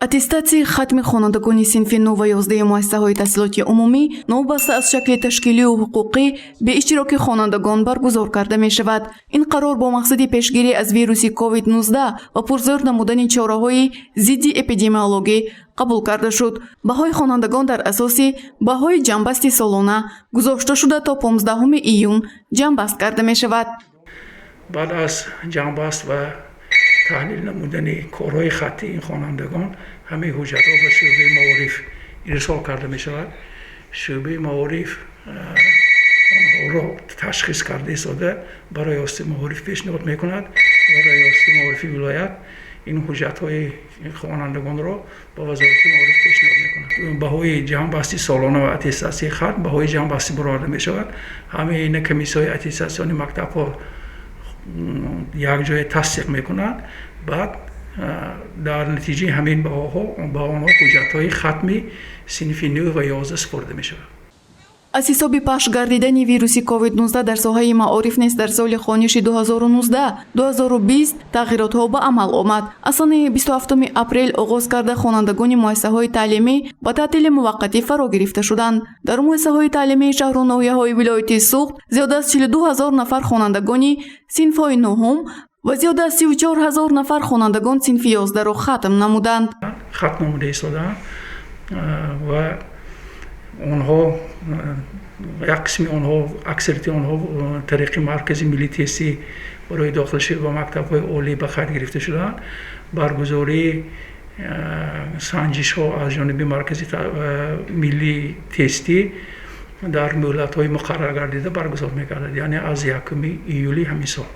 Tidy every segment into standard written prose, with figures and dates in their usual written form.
Аттестатсияи хатми хонандагони синфи 9 ва 11 муассисаҳои таҳсилоти умумӣ новобаста аз шакли ташкилию ҳуқуқӣ бе иштироки хонандагон баргузор карда мешавад. Ин қарор бо мақсади пешгирӣ аз вируси COVID-19 ва пурзӯр намудани чораҳои зидди эпидемиологӣ қабул карда шуд. Баҳои хонандагон дар асоси баҳои ҷамъбасти солона гузошта шуда, то 15 июн ҷамъбаст карда мешавад. Баъд аз ҷамъбаст ва таҳлил намудани корҳои хаттии ин хонандагон, ҳамаи ҳуҷҷатҳо ба шӯъбаи маориф ирсол карда мешавад. Шӯъбаи маориф онҳоро ташхис карда истода, ба Раёсати маориф пешниҳод мекунад ва Раёсати маорифи вилоят ин ҳуҷҷатҳои хонандагонро ба Вазорати маориф пешниҳод мекунад. Баҳои ҷамъбасти солона ва аттестатсияи хатм, баҳои ҷамъбастӣ бароварда мешавад. Ҳамаи ина комиссияҳои аттестатсиони мактабҳо якҷоя тасдиқ мекунанд. Баъд дар натиҷаи ҳамин баҳоҳо ба онҳо ҳуҷҷатҳои хатми синфи 9 ва 11 супорида мешавад. Аз ҳисоби пахш гардидани вируси COVID-19 дар соҳаи маориф низ дар соли хониши 2019-2020 тағйиротҳо ба амал омад. Аз санаи 27 апрел оғоз карда, хонандагони муассисаҳои таълимӣ ба таътили муваққатӣ фаро гирифта шуданд. Дар муассисаҳои таълимии шаҳру ноҳияҳои вилояти Суғд зиёда аз 42 ҳазор нафар хонандагони синфҳои нуҳум ва зиёда аз 34 ҳазор нафар хонандагон синфи 11-ро хатм намуданд. Хатм намуда истодаанд ва онҳо, як қисми онҳо, аксарияти онҳо тариқи Маркази миллии тестӣ барои дохилшавӣ ба мактабҳои олӣ ба қайд гирифта шудаанд. Баргузории санҷишҳо аз ҷониби Маркази миллии тестӣ дар муҳлатҳои муқаррар гардида баргузор мегардад, яъне аз 1 июли ҳамин сол.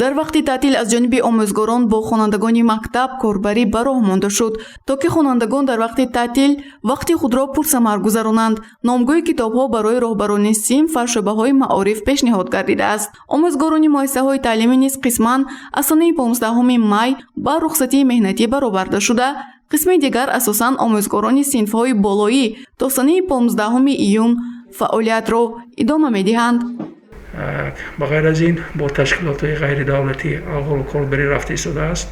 Дар вақти таътил аз ҷониби омӯзгорон бо хонандагони мактаб корбарӣ ба роҳ монда шуд, то ки хонандагон дар вақти таътил вақти худро пурсамар гузаронанд. Номгӯи китобҳо барои роҳбарони синф ва шӯъбаҳои маориф пешниҳод гардидааст. Омӯзгорони муассисаҳои таълимӣ низ қисман аз санаи 15 май ба рухсатии меҳнатӣ бароварда шуда, қисми дигар, асосан омӯзгорони синфҳои болоӣ, то санаи 15 июн фаъолиятро идома медиҳанд. Ба ғайр аз ин, бо ташкилотҳои ғайридавлатӣ алҳол корбарӣ рафта истодааст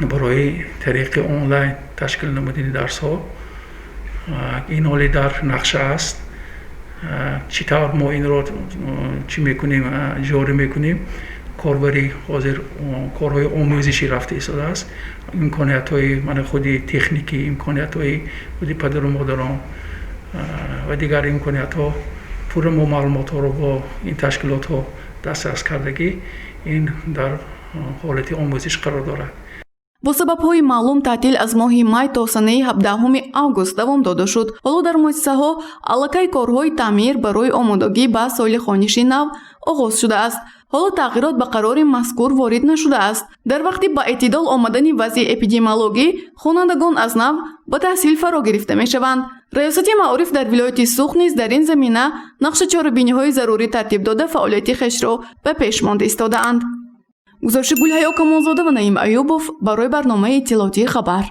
барои тариқи онлайн ташкил намудани дарсҳо. Ин ҳоле дар нақша аст. Чӣ тавр мо инро чӣ мекунем, ҷорӣ мекунем, корбарӣ ҳозир корҳои омӯзишӣ рафта истодааст. Имкониятҳои мана худи техникӣ, имкониятҳои худи падару модарон ва дигар имкониятҳо, пурра мо маълумотҳоро бо ин ташкилотҳо дастрас кардагӣ, ин дар ҳолати омӯзиш қарор дорад. Бо сабабҳои маълум таътил аз моҳи май то санаи 17 август давом дода шуд. Ҳоло дар муассисаҳо аллакай корҳои таъмир барои омодагӣ ба соли хониши нав оғоз шудааст. Ҳоло тағйирот ба қарори мазкур ворид нашудааст. Дар вақти ба эътидол омадани вазъи эпидемиологӣ хонандагон аз нав ба таҳсил фаро гирифта мешаванд. Раёсати маориф дар вилояти Суғд низ дар ин замина нақша, чорабиниҳои зарурӣ тартиб дода, фаъолияти хешро ба пеш монда истодаанд. Гузориши Гулҳаё Камолзода ва Наим Аюбов барои барномаи иттилоотии «Хабар».